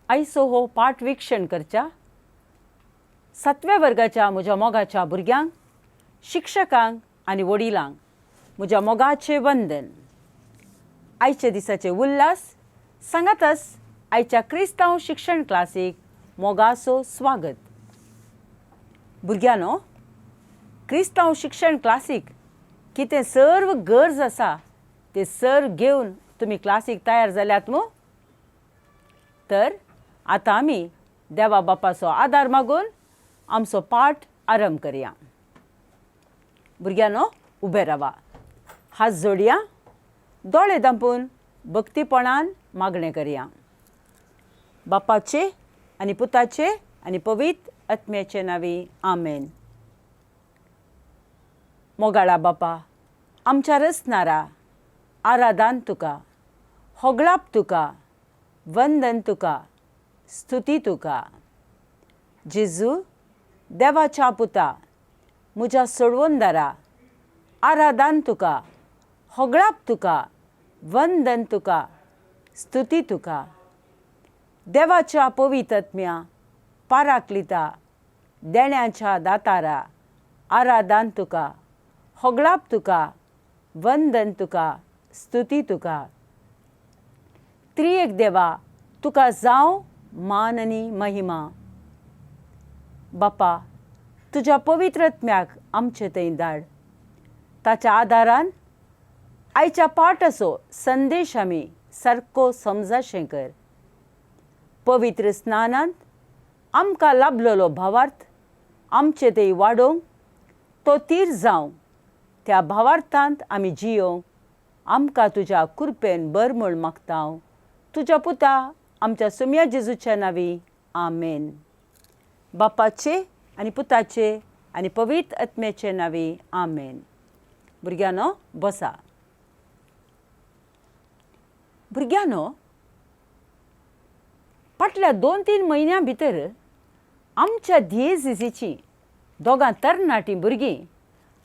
आयचो हो पाठ विक्षण करच्या सातव्या वर्गाच्या म्हज्या मोगाच्या भुरग्यांक, शिक्षकांक आनी वडिलांक म्हज्या मोगाचें वंदन. आयच्या दिसाचे उल्हास सांगातच आयच्या क्रिस्तांव शिक्षण क्लासीक मोगाचो स्वागत. भुरग्यांनो, क्रिस्तांव शिक्षण क्लासीक कितें सर्व गरज आसा ते सर्व घेवन तुमी क्लासीक तयार जाल्यात मू? तर आतां आमी देवा बापाचो आदार मागून आमचो पाठ आरंभ करया. भुरग्यांनो, उबे रावा, हात जोडया, दोळे धांपून भक्तीपणान मागणें करया. बापाचे आनी पुताचे आनी पवित्र आत्म्याचे नांवी, आमेन. मोगाळा बापा, आमच्या रचणारा, आराधान तुका, होगळाप तुका, वंदन तुका, स्तुती तुका. जेजू देवाच्या पुता, म्हज्या सोडवणदारा, आराधान तुका, होगळाप तुका, वंदन तुका, स्तुती तुका. देवाच्या पवित्र आत्म्या, पाराक्लिता, देण्याच्या दातारा, आराधान तुका, होगळाप तुका, वंदन तुका, स्तुती तुका. त्रिएक देवा, तुका जावं मान आनी महिमा. बापा, तुज्या पवित्र आत्म्याक आमचे थंय धाड. ताच्या आदारान आयच्या पाठाचो संदेश आमी सारको समजाशें कर. पवित्र स्नानांत आमकां लाभलेलो भावार्थ आमचे थंय वाडोवंक, तो तीर जावंक, त्या भावार्थांत आमी जियोवंक आमकां तुज्या कृपेन बर म्हूण मागता, तुज्या पुता आमच्या सोमया जेजूच्या नांवी, आमेन. बापाचे आनी पुताचे आनी पवित्र आत्म्याचे नांवी, आमेन. भुरग्यांनो, बसा. भुरग्यांनो, फाटल्या 2-3 म्हयन्यां भितर आमच्या दियेजीची दोगां तरणाटीं भुरगीं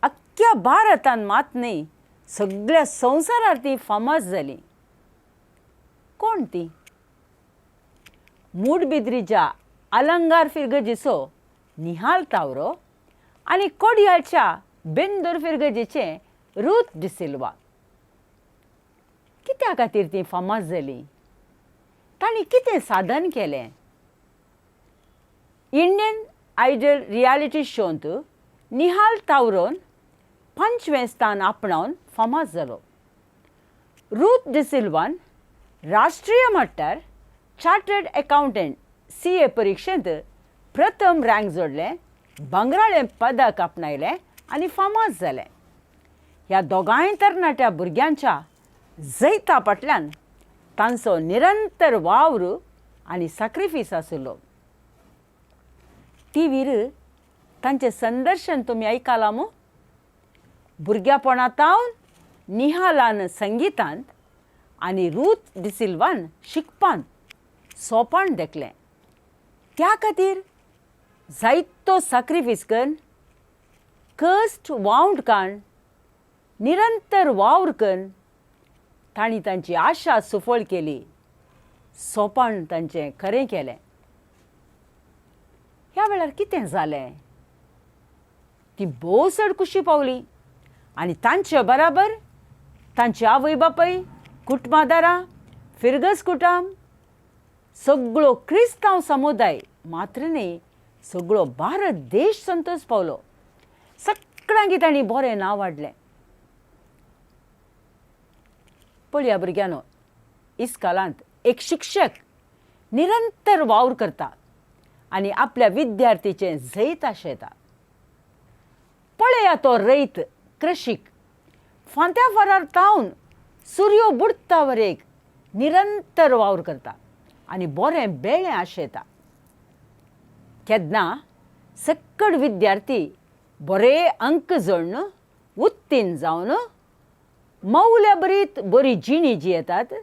अख्ख्या भारतान मात न्हय, सगळ्या संवसारार तीं फामाद जालीं. कोण ती? मुडबिद्रीच्या अलंगार फिरगजीचो निहाल तावरो आनी कोडयाळच्या बेंदूर फिरगजीचें रूथ डिसिल्वा. कित्या खातीर ती फामाद जाली? तांणी कितें साधन केलें? इंडियन आयडल रियालिटी शोंत निहाल तावरोन 5वें स्थान आपणावन फामाद जालो. रूथ डिसिल्वान राष्ट्रीय मट्टार चार्टर्ड अकाउंटंट CA परिक्षेंत प्रथम रँक जोडलें, भांगराळें पदक आपणायलें आनी फामाद जालें. ह्या दोगांय तरणाट्या भुरग्यांच्या जैता फाटल्यान तांचो निरंतर वावर आनी साक्रिफीस आशिल्लो. टिवीर तांचें संदर्शन तुमी आयकलां मू? भुरग्यापणातावन निहालान संगितांत आनी रूथ डिसिल्वान शिकपांत सोंपण देखलें. त्या खातीर जायतो साक्रिफीस करून, कश्ट वावंड काण, निरंतर वावर करून तांणी तांची आशा सुफळ केली, सोंपण तांचें खरें केलें. ह्या वेळार कितें जालें? ती भोव चड खुशी पावली आनी तांचे बराबर तांचे आवय बापूय, कुटुंबादारां, फिरगज कुटुंब, सगळो क्रिस्तांव समुदाय मात्र न्हय, सगळो भारत देश संतोश पावलो. सगळ्यांकी तांणी बरें नांव हाडलें. पळया भुरग्यांनो, इस्कालांत एक शिक्षक निरंतर वावर करता आनी आपल्या विद्यार्थीचें जैत आशयता. पळया, तो रैत कृशीक फांत्या फारार तावन सुर्यो बुडटा वरेक निरंतर वावर करता आनी बरें बेळें आशयता. केन्ना सक्कड विद्यार्थी बरे अंक जोडून उत्तीर्ण जावन मौल्या बरीत बरी जिणी जियेतात,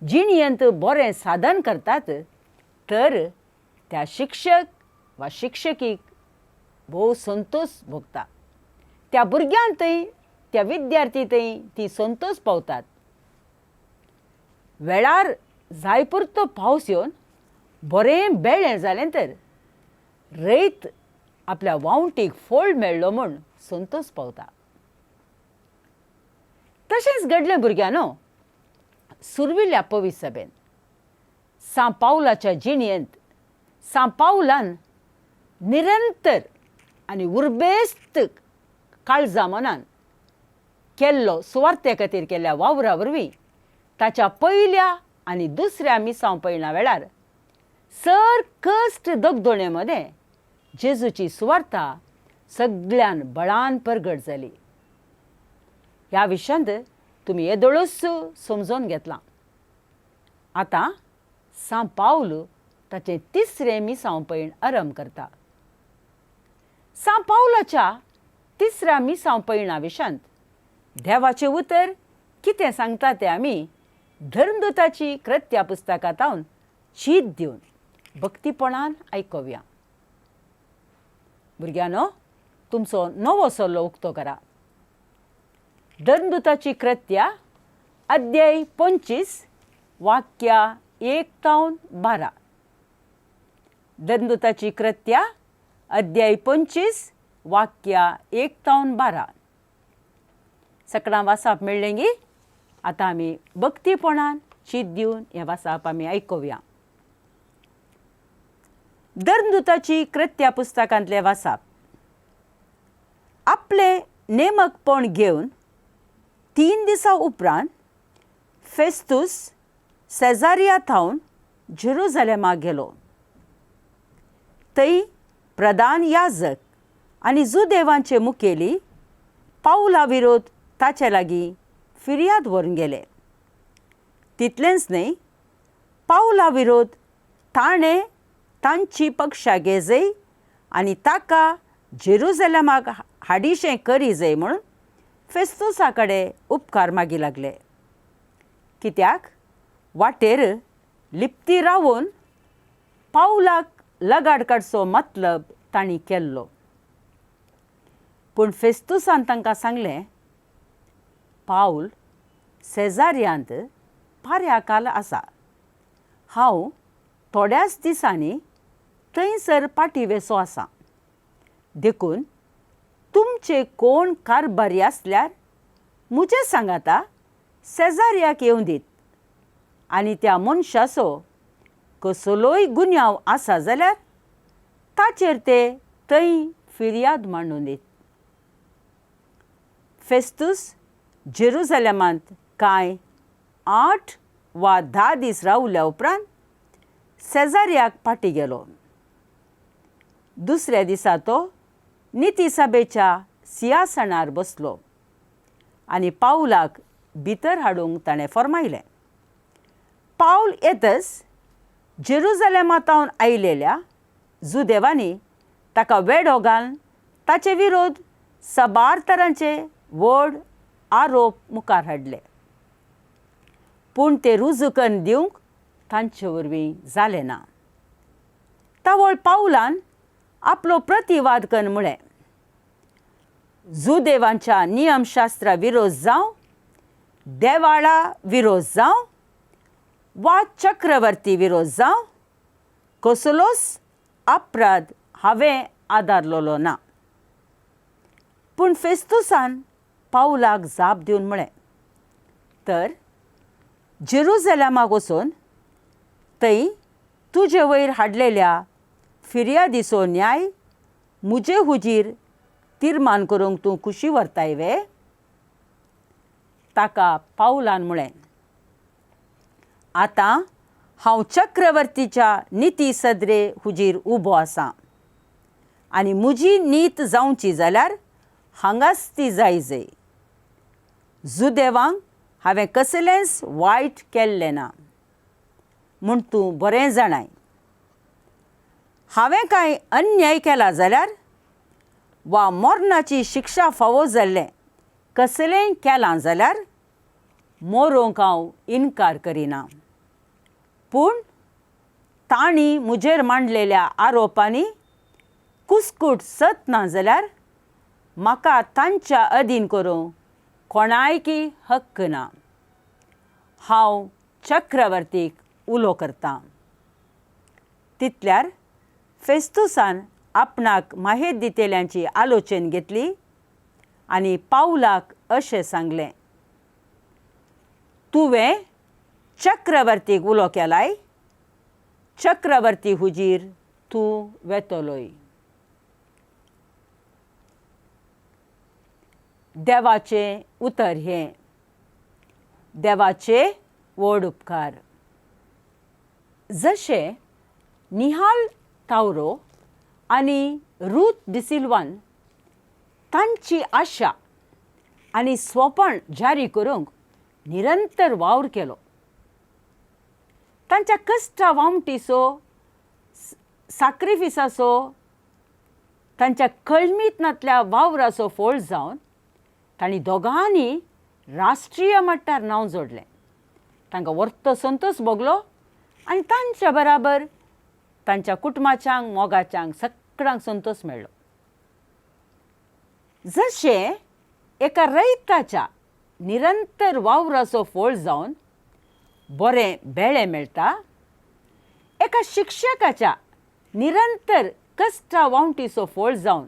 जिणयेंत बरें साधन करतात, तर त्या शिक्षक वा शिक्षकीक भोव संतोश भोगता. त्या भुरग्यांतय, त्या विद्यार्थी थंय ती संतोश पावतात. वेळार जाय पुरतो पावस येवन बरें बेळें जालें तर रयत आपल्या वावटीक फोळ मेळ्ळो म्हूण संतोस पावता. तशेंच घडलें भुरग्यांनो सुर्विल्ल्या पवित्र सभेन सां पावलाच्या जिणयेंत सां पावलान निरंतर आनी उर्बेस्त काळजा मनान केल्लो सुवार्थे खातीर केल्ल्या वावरा वरवीं ताच्या पयल्या आनी दुसऱ्या मिसांव पयणा वेळार सर कश्ट दगदोणे मदें जेजूची सुवार्ता सगळ्यान बळान परगट जाली. ह्या विशयांत तुमी येदोळूच समजून घेतलां. आतां सां पावल ताचें तिसरें मिसांव पयण आरंभ करता. सां पावलाच्या तिसऱ्या मिसांव पयणा विशयांत देवाचें उतर कितें सांगता तें आमी धर्मदुताची कृत्या पुस्तकांत चीत दिवन भक्तीपणान आयकुया. भुरग्यांनो तुमचो नवो सल्लो उक्तो करा. धर्मदुताची कृत्या अध्याय 25 वाक्या 1 तावन 12. धर्मदुताची कृत्या अध्याय 25 वाक्या 1 तावन 12. सकडां वासाप मेळ्ळें गी? आतां आमी भक्तीपणान चीत दिवन हें वासाप आमी आयकुया. धर्मदुताची कृत्या पुस्तकांतलें वासाप. आपलें नेमकपण घेवन 3 दिसां उपरांत फेस्तूस सेजारिया थावन जेरुजालेमाक गेलो. थंय प्रधान याजक आनी जुदेवांचे मुखेली पावला विरोध ताचे लागीं फिर्याद व्हरून गेले. तितलेंच न्हय, पावला विरोध ताणें तांची पक्षा घेजय आनी ताका जेरुजालेमाक हाडिशें करी जाय म्हणून फेस्तुसा कडेन उपकार मागी लागले. कित्याक वाटेर लिप्ती रावून पावलाक लगाड काडचो मतलब तांणी केल्लो. पूण फेस्तुसान तांकां सांगलें, पावल सेजारियांत पाऱ्याकाल आसा, हांव थोड्याच दिसांनी थंयसर पाटी वेसो आसा, देखून तुमचे कोण कारभारी आसल्यार म्हजे सांगाता सेजारियाक येवं दीत आनी त्या मनशाचो कसलोय गुन्यांव आसा जाल्यार ताचेर ते थंय फिर्याद मांडून दीत. फेस्तूस जेरुजालेमांत कांय 8 वा 10 दीस रावल्या उपरांत सेजारियाक पाटी गेलो. दुसऱ्या दिसा तो नितीसभेच्या सिंहासनार बसलो आनी पावलाक भितर हाडूंक ताणें फर्मायलें. पावल येतच जेरुजालेमांतावन आयलेल्या जुदेवांनी ताका वेडो घालून ताचे विरोध साबार तरांचे व्हड आरोप मुखार हाडले. पूण ते रुजू करून दिवंक तांचे वरवीं जालें ना. तावळ पावलान आपलो प्रतिवाद करून म्हळें, जुदेवांच्या नियमशास्त्रा विरोध जावं, देवाळा विरोध जावं वा चक्रवर्ती विरोध जावं, कसलोच अपराध हांवें आदारलेलो ना. पूण फेस्तुसान पावलाक जाप दिवन म्हळें, तर जेरुजालेमाक वचून थंय तुजे वयर हाडलेल्या फिर्यादीचो न्याय म्हजे हुजीर तिर्मान करूंक तूं खुशी व्हरताय वे? ताका पावलान म्हळें, आतां हांव चक्रवर्तीच्या निती सदरे हुजीर उबो आसा आनी म्हजी नीत जावची जाल्यार हांगाच ती जाय जाय. जुदेवांक हांवें कसलेंच वायट केल्लें ना म्हूण तूं बरें जाणाय. हांवें कांय अन्याय केला जाल्यार वा मरणाची शिक्षा फावो जाल्लें कसलेंय केलां जाल्यार मरोंक हांव इनकार करिना. पूण तांणी म्हजेर मांडलेल्या आरोपांनी कुस्कूट सत ना जाल्यार म्हाका तांच्या अधीन करूंक कोणायकी हक्क ना. हांव चक्रवर्तीक उलो करतां. तितल्यार फेस्तुसान आपणाक माहेत दितेल्यांची आलोचेन घेतली आनी पावलाक अशें सांगलें, तुवें चक्रवर्तीक उलो केलाय, चक्रवर्ती हुजीर तूं वेतलोय. देवाचें उतर हें. देवाचे व्हड उपकार. जशें निहाल तावरो आनी रूथ डिसिल्वान तांची आशा आनी स्वपण जारी करूंक निरंतर वावर केलो, तांच्या कश्टा वामटीचो, साक्रिफिसाचो, तांच्या कळमीत नातल्या वावराचो फोळ जावन तांणी दोगांनी राष्ट्रीय मट्टार नांव जोडलें. तांकां वर्तो संतोश भोगलो आनी तांच्या बराबर तांच्या कुटुंबाच्यांक, मोगाच्यांक सगळ्यांक संतोश मेळ्ळो. जशें एका रयताच्या निरंतर वावराचो फोळ जावन बरें बेळें मेळटा, एका शिक्षकाच्या निरंतर कश्टा वावटीचो फोळ जावन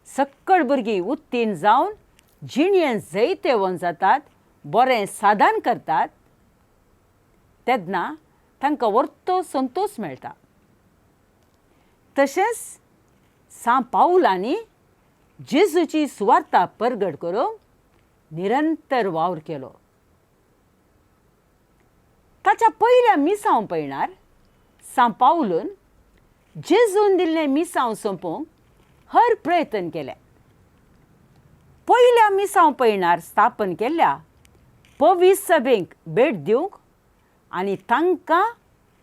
सक्कड भुरगीं उत्तीर्ण जावन जिणें जैतेवन जातात, बरें साधन करतात, तेन्ना तांकां वर्तो संतोश मेळटा. तशेंच सां पावलांनी जेजूची सुवार्ता परगट करूंक निरंतर वावर केलो. ताच्या पयल्या मिसांव पयणार सां पावलून जेजून दिल्लें मिसांव सोंपोवंक हर प्रयत्न केलें. पयल्या मिसांव पयणार स्थापन केल्ल्या पवीस सभेक भेट दिवंक आनी तांकां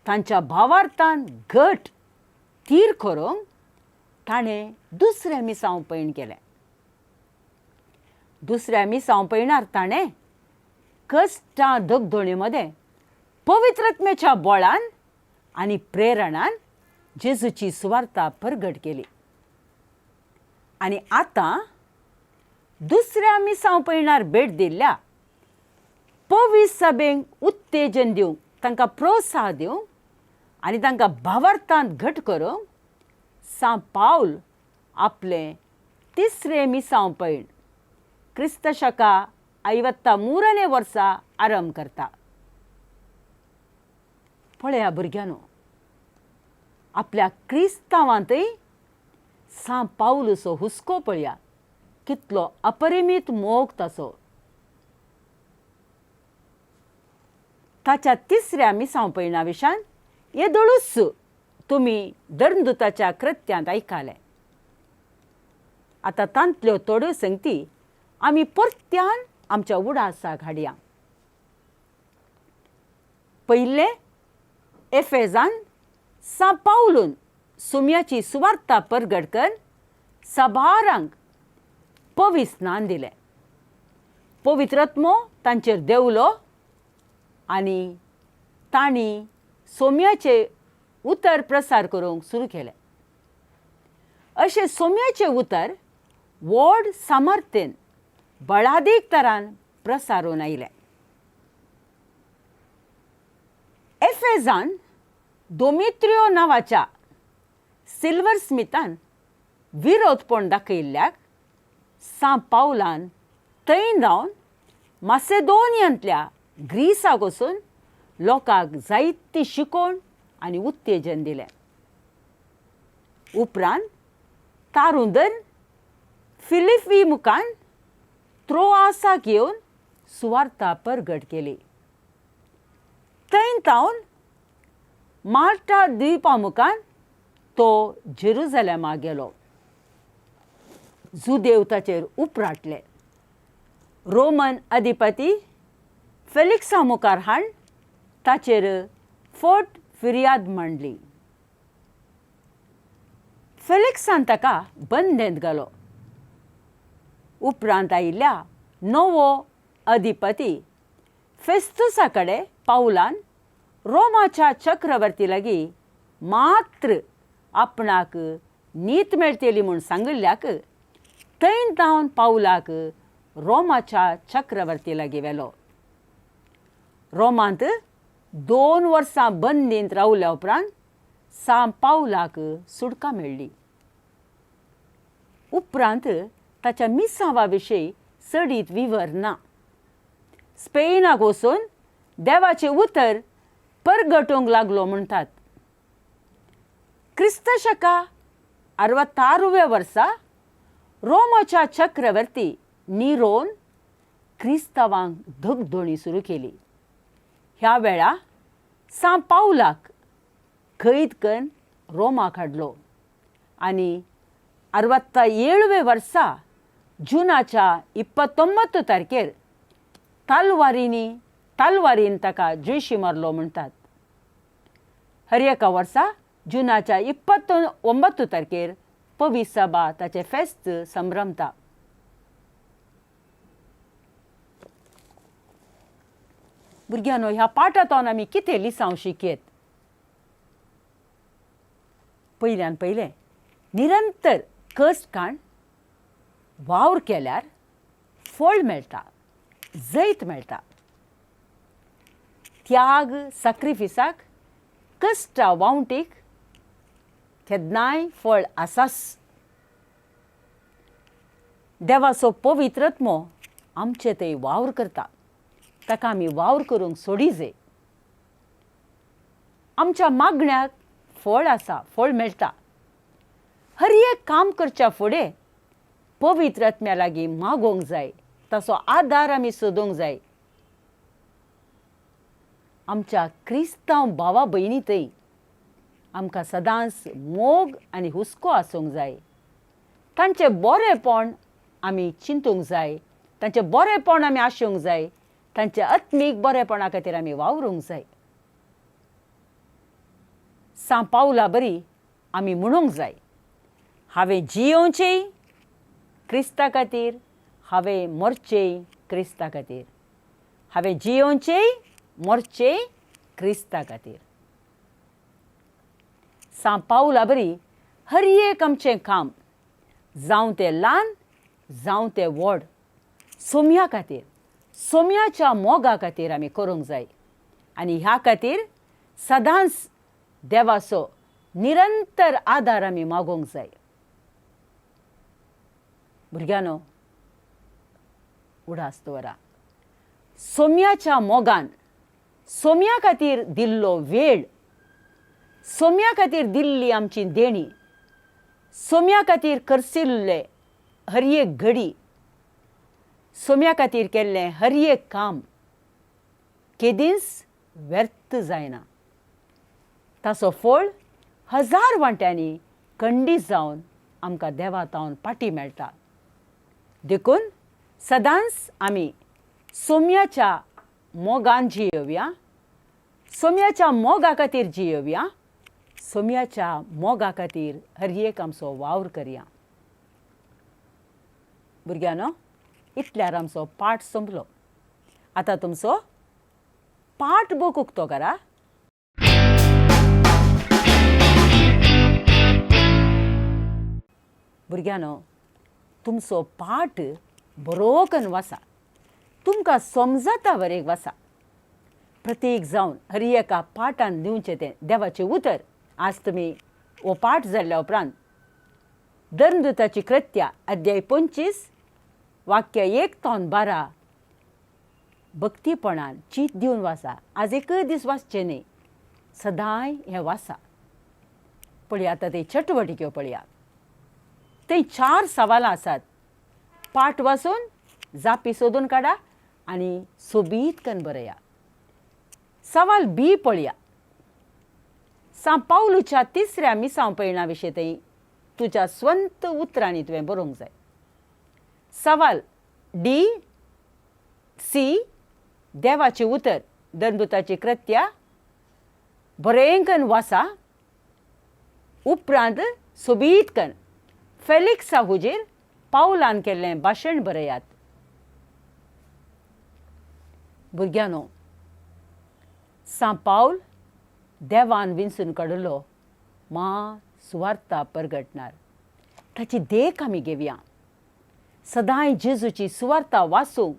तांच्या भावार्थान घट थीर करूंक ताणें दुसरें मिसांव पयण केलें. दुसऱ्या मिसांव पयणार ताणें कश्टां दगदोणी मदें पवित्रत्मेच्या बळान आनी प्रेरणान जेजूची सुवार्ता परगट केली. आनी आतां दुसऱ्या मिसांव पयणार भेट दिल्ल्या पवीस सभेक उत्तेजन दिवंक, तांकां प्रोत्साह दिवंक आनी तांकां भावार्थांत घट करूंक सां पावल आपलें तिसरें मिसांव पयण क्रिस्त शका 53 वर्सा आरंभ करता. पळया भुरग्यांनो, आपल्या क्रिस्तांवांतय सां पावलूचो हुस्को पळया, कितलो अपरिमीत मोग ताचो. ताच्या तिसऱ्या मिसांव पयणा विशान येदोळूच तुमी धर्मदूताच्या कृत्यांत आयकलें. आतां तांतल्यो थोड्यो संगती आमी परत्यान आमच्या उडासाक हाडया. पयलें, एफेजान सां पावलून सुम्याची सुवार्ता परगट कर साबारांक पवित्र स्नान दिलें. पवित्रत्मो तांचेर देंवलो आनी तांणी सोम्याचे उतर प्रसार करूंक सुरू केलें. अशें सोम्याचें उतर व्हड सामर्थ्यन बळादीक तरान प्रसारून आयलें. एफेजान दोमित्रियो नांवाच्या सिल्वर स्मिथान विरोधपण दाखयिल्ल्याक सां पावलान थंय रावन मासेदोनियांतल्या ग्रीसाक वचून लोकांक जायती शिकोवण आनी उत्तेजन दिलें. उपरांत तारुंदर फिलिपी मुखान त्रोआसाक येवन सुवार्ता परगट केली. थंय तावन माल्टा द्वीपा मुखान तो जेरुजलेमा गेलो. जुदेव ताचेर उपराटले. रोमन अधिपती फेलिक्सा मुखार हाण ताचेर फट फिर्याद मांडली. फेलिक्सान ताका बंदेंत घालो. उपरांत आयिल्ल्या नवो अधिपती फेस्तुसा कडेन पावलान रोमाच्या चक्रवर्ती लागीं मात्र आपणाक नीत मेळटली म्हूण सांगिल्ल्याक थंय धांवन पावलाक रोमाच्या चक्रवर्ती लागीं व्हेलो. रोमांत 2 वर्सां बंदींत रावल्या उपरांत सां पावलाक सुटका मेळ्ळी. उपरांत ताच्या मिसांवा विशीं चडीत विवर ना. स्पेनाक वचून देवाचें उतर परगटूंक लागलो म्हणटात. क्रिस्त शका अरवत्तारुव्या वर्सा रोमाच्या चक्रवर्ती निरोन क्रिस्तांवांक धगधणी सुरू केली. ह्या वेळा सां पावलाक कैद करून रोमाक हाडलो आनी अरवत्ता एळवे वर्सा जुनाच्या इप्पतोंबत्त तारखेर तलवारींनी तलवारीन ताका जुयशी मारलो म्हणटात. हर एका वर्सा जुनाच्या 29 तारखेर पवी सभा ताचें फेस्त संभ्रमता. भुरग्यांनो, ह्या पाठांतून आमी कितें लिसांव शिकयत? पयल्यान पयलें निरंतर कश्ट काण वावर केल्यार फळ मेळटा, जैत मेळटा. त्याग साक्रिफिसाक, कश्टा वावटीक केन्नाय फळ आसाच. देवाचो पवित्र आत्मो आमचे थंय वावर करता, ताका आमी वावर करूंक सोडी जाय. आमच्या मागण्याक फळ आसा, फळ मेळटा. हर एक काम करच्या फुडें पवित्र आत्म्या लागीं मागोवंक जाय, ताचो आदार आमी सोदूंक जाय. आमच्या क्रिस्तांव भावा भयणी थंय आमकां सदांच मोग आनी हुस्को आसूंक जाय. तांचें बरेंपण आमी चिंतूंक जाय, तांचें बरेंपण आमी आशोवंक जाय, तांच्या आत्मीक बरेंपणा खातीर आमी वावरूंक जाय. सां पावला बरी आमी म्हणूंक जाय, हांवें जियोवचें क्रिस्ता खातीर, हांवें मरचें क्रिस्ता खातीर, हांवें जियोवचें मरचें क्रिस्ता खातीर. सां पावला बरी हर एक आमचें काम, जावं तें ल्हान जावं तें व्हड, सोम्या खातीर, सोम्याच्या मोगा खातीर आमी करूंक जाय. आनी ह्या खातीर सदांच देवाचो निरंतर आदार आमी मागोवंक जाय. भुरग्यांनो, उडास दवरा, सोम्याच्या मोगान सोम्या खातीर दिल्लो वेळ, सोम्या खातीर दिल्ली आमची देणी, सोम्या खातीर करसिल्ले हर एक घडी, सोम्या खातीर केल्लें हर एक काम केदींच व्यर्थ जायना. ताचो फळ हजार वांट्यांनी खंडीत जावन आमकां देवा तावन पाटी मेळटा. देखून सदांच आमी सोम्याच्या मोगान जियोवया, सोम्याच्या मोगा खातीर जियोवया, सोम्याच्या मोगा खातीर हर एक आमचो वावर करया. भुरग्यांनो, इतल्यार आमचो पाठ सोंपलो. आतां तुमचो पाठ बूक उक्तो करा. भुरग्यांनो, तुमचो पाठ बरो करून वाचा, तुमकां समजता वरेक वाचा. प्रत्येक जावन हर एका पाठान दिवचें तें देवाचें उतर. आज तुमी हो पाठ जाल्ल्या उपरांत धर्मदूताची कृत्या अध्याय 25 वाक्य 1 ते 12 भक्तीपणान चीत दिवन वाचा. आज एकय दीस वाचचें न्ही, सदांय हें वाचा. पळया आतां ते चटवटिक्यो पळया. थंय 4 सवालां आसात. पाठ वाचून जापी सोदून काडा आनी सोबीत करून बरया. सवाल बी पळया. सां पावलूच्या तिसऱ्या मिसांव पयणा विशीं थंय तुज्या स्वंत उतरांनी तुवें बरोवंक जाय. सवाल डी सी देवाचें उतर धर्मदूताची कृत्या बरें करून वाचा. उपरांत सोबीत करून फेलिक्सा हुजीर पावलान केल्लें भाशण बरयात. भुरग्यांनो, सां पावल देवान विंचून काडिल्लो मा सुवार्ता परगटणार, ताची देख आमी घेवया. सदांय जेजूची सुवार्ता वाचूंक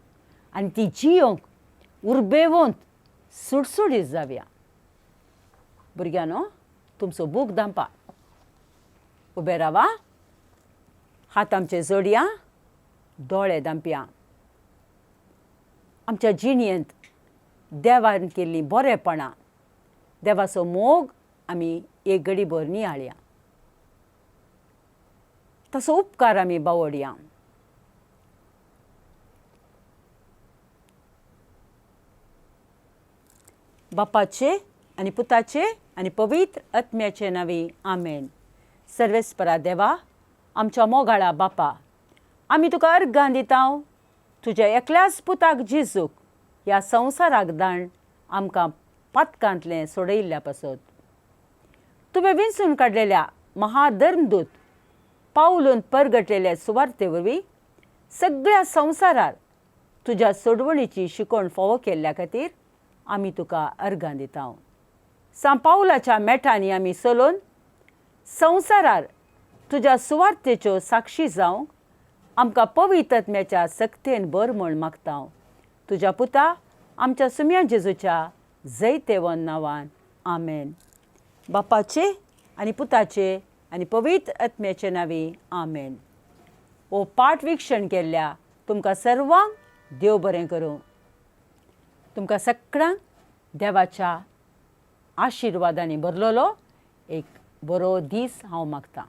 आनी ती जियोवंक उर्बेवंत सुडसुडीत जावया. भुरग्यांनो, तुमचो बूक धांपा. उबे रावा, हात आमचे जोडया, दोळे धांपया. आमच्या जिणेंत देवान केल्लीं बरेपणां, देवाचो मोग आमी एक घडी भर नियाळया, तसो उपकार आमी बावडया. बापाचे आनी पुताचे आनी पवित्र आत्म्याचे नांवी, आमेन. सर्वेस्परा देवा, आमच्या मोगाळा बापा, आमी तुका अर्गां दिता तुज्या एकल्याच पुताक जेजूक ह्या संवसाराक दाण आमकां पातकांतलें सोडयिल्ल्या पासत. तुवें विंचून काडलेल्या महाधर्मदूत पावलून परगटलेले सुवार्ते वरवीं सगळ्या संवसारार तुज्या सोडवणीची शिकवण फावो केल्ल्या खातीर आमी तुका अर्गां दिता. सांव पावलाच्या मेटांनी आमी चलोवन संवसारार तुज्या सुवार्तेच्यो साक्षी जावंक आमकां पवित्र आत्म्याच्या सक्तेन भर म्हण मागता. तुज्या पुता आमच्या सुम्या जेजूच्या जैतेवन नांवान, आमेन. बापाचे आनी पुताचे आनी पवित्र आत्म्याचे नांवी, आमेन. हो पाठ विक्षण केल्ल्या तुमकां सर्वांक देव बरें करूं. तुमकां सगळ्यांक देवाच्या आशिर्वादांनी भरलेलो एक बरो दीस हांव मागतां.